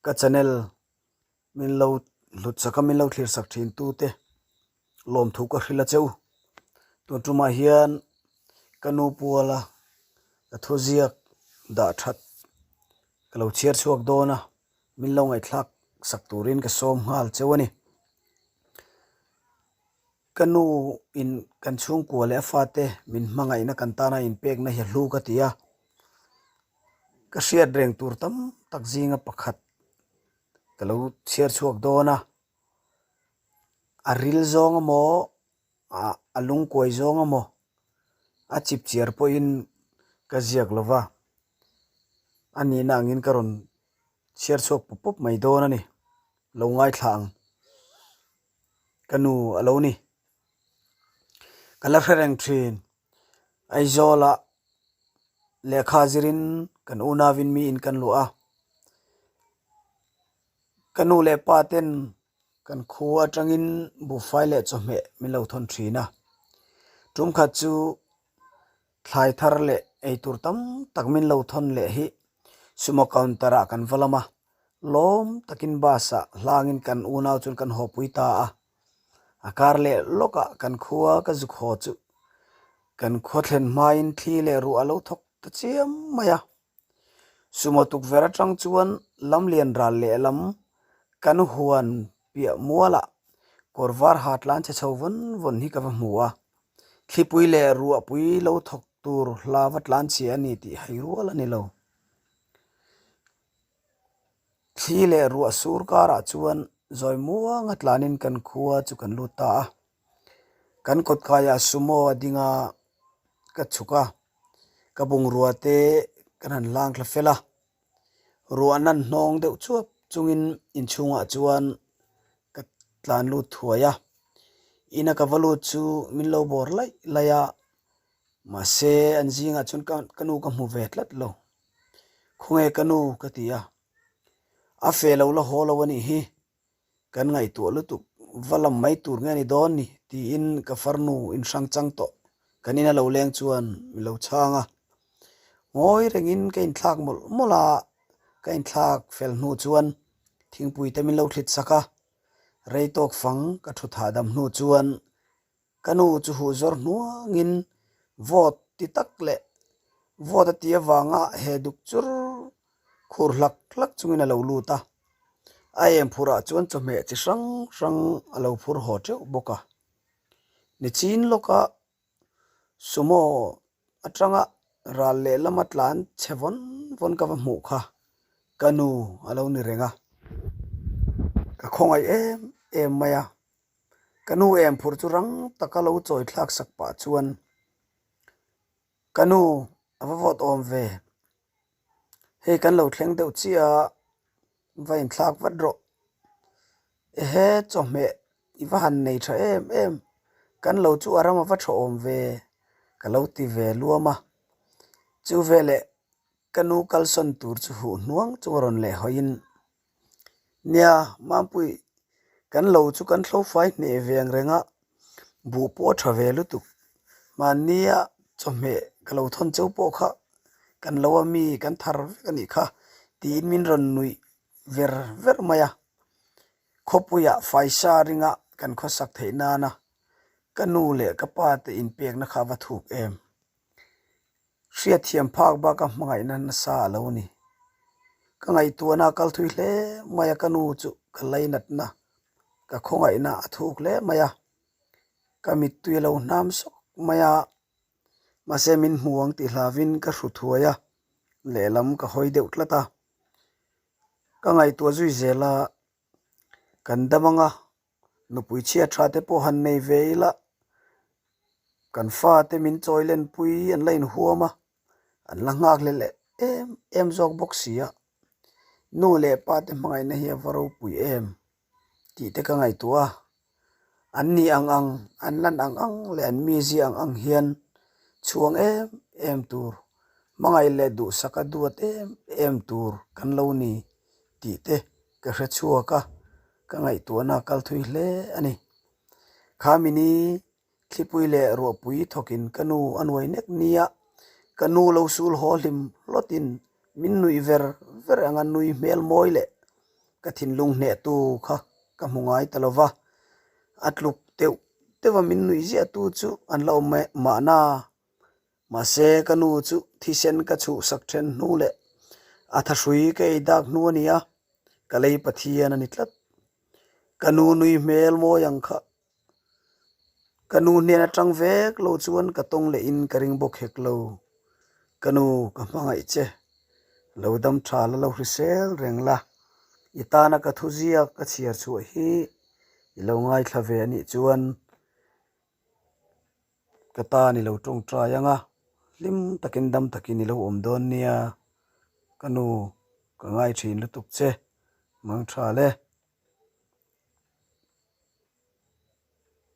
Ka channel min lo hlut sak a, min lo thlir sak thin tu te lawmthu ka hrilh a che u. Tun tumah hian ka nu puala ka thuziak dah that ka lo chhiar chhuak dawn a, min lo ngaihthlak sak turin ka sawm nghal cheu a ni. Ka nu in kan chhungkua leh a fate min hmangaihna kan tana inpekna hi a hlu ka ti a, ka hriat reng tur tam tak zinga pakhat ka lo chhiar chhuak dawn a, a ril zawng emaw ah a lungkuai zawng emaw a chip chiar pawhin ka ziak lo va, a nihna angin ka rawn chhiar chhuak pawp pawp mai dawn a ni, lo ngaithla ang. Ka nu a lo ni. Ka la hre reng thin. Aizawlah lehkha zirin kan unauin mi in kan luah a. Ka nu leh pa ten kan khua atangin buhfai leh chawhmeh min lo thawn thin a. Tum khat chu thlai thar leh eitur tam tak min lo thawn leh hi sumo counter ah kan va lam a. Lawm takin bus ah hlangin kan unau chuan kan haw pui ta a, a kar leh lawkah kan khua ka zuk haw chu kan khua thlen hmain thli leh ruah a lo thawk ta chiam mai a. Sumo tukverh atang chuan lam lian ral lehlam kan huan piah mualah kawr var ha tlan chhe chho vawn vawn hi ka va hmu a, thlipui leh ruahpui lo thawk tur hla va tlan chhia a ni tih hai rual a ni lo. Thli leh ruah sur karah chuan zawi muanga tlanin kan khua chu kan lut ta a. Kan kawtkaiah sumo a ding a, ka chhuk a, ka bungrua te kan han hlang thla fel a. Ruah nan hnawng deuh chuap chungin inchhungah chuan ka tlan lut thuai a. Ina ka va lut chu min lo bawr laih laih a, mahse an zingah chuan ka nu ka hmu ve tlat lo. Khawnge ka nu? ka ti a. A fe lo la haw lo a nih hi. Kan ngaihtuah lutuk va lam mai tur nge ni dawn ni? tiin ka farnu inhrang chang tawh kan ina lo leng chuan mi lo chhang a. Ngawi rengin ka inthlak mawlh mawlh a, ka inthlak fel hnu chuan thingpui te min lo thlit sak a. Rei tawk fang ka thu thahdam hnu chuan Ka nu chu huh zawr hnuangin vawt ti tak leh vawt a ti avanga he duk chur khur hlak hlak chungin a lo lut a. A em phurah chuan chawhmeh chi hrang hrang a lo phur haw teuh bawk a. Nichin lawka sumo atanga ral lehlama tlan chhe vawn vawn ka va hmuh kha ka nu a lo ni reng a. Ka khawngaih em em mai a. Ka nu em phur chu rang taka lo chawi thlak sak pah chuan ka nu a va vawt awm ve, hei kan lo thleng deuh chiah a, va inthlak vat rawh. Ehe chawhmeh i va han nei tha em em, kan lo chu a ram a va tha awm ve ka lo ti ve luam a, chu veleh ka nu kalsawn tur chu huh hnuang chu a rawn leh hawiin Nia, Mampui, kan lo chu kan thlo fai hneh ve ang reng a, buh pawh a tha ve lutuk. Mahnia chawhmeh ka lo thawn cheu pawh kha kan lo a mi kan thar vek a nih kha tiin min rawn nuih ver ver mai a. Khawpuiah faisa ringa kan khawsak theih nana ka nu leh ka pa te inpekna kha a va thuk em. Hriatthiam phak bak a hmangaihna nasa a lo ni. Ka ngaihtuahna a kal thui hle mai a, ka nu chu ka lainatna, ka khawngaihna a thuk hle mai a. Ka mittui a lo hnam sawk mai a, mahse min hmu ang tih hlavin ka hru thuai a, lehlam ka hawi deuh tlat a. Ka ngaihtuah zui zel a, kan dam ang a, Nupui chhia tha te pawh han nei ve ila, kan fate min chawi lenpui an la inhuam a, an la nghak leh leh em em zawk bawk si a. Nu leh pa te hmangaihna hi a va ropui em tih te ka ngaihtuah a. An ni ang ang, an lan ang ang leh an mizia ang ang hian chhuang em em tur, hmangaih leh duhsak a duat em em tur kan lo ni tih te ka hre chhuak a. Ka ngaihtuahna a kal thui hle a ni. Khamini thlipui leh ruahpui thawkin ka nu a nuai nek nia, ka nu lo sul haw hlim hlawtin min nuih ver ver anga nui hmel mawi leh. Ka thinlung hnehtu kha ka hmu ngai ta lo va, a tluk teuh teuh a min nuih ziahtu chu an la awm mahna. Mahse, ka nu chu thisen ka chhuhsak then hnu leh a thahrui ka ei dak hnu a ni a, ka lei Pathian a ni tlat. Ka nu nui hmel mawi ang kha. Ka nu hnen atang vek lo chuan ka tawng leh in ka ring bawk hek lo. Ka nu ka hmangaih che. Lo dam tha la lo hrisel reng la. I tana ka thu ziak ka chhiar chhuah hi i lo ngaithla ve anih chuan ka tan i lo tawngtai ang a, hlim takin dam takin i lo awm dawn nia. Ka nu ka ngai thin lutuk che. Mang tha le.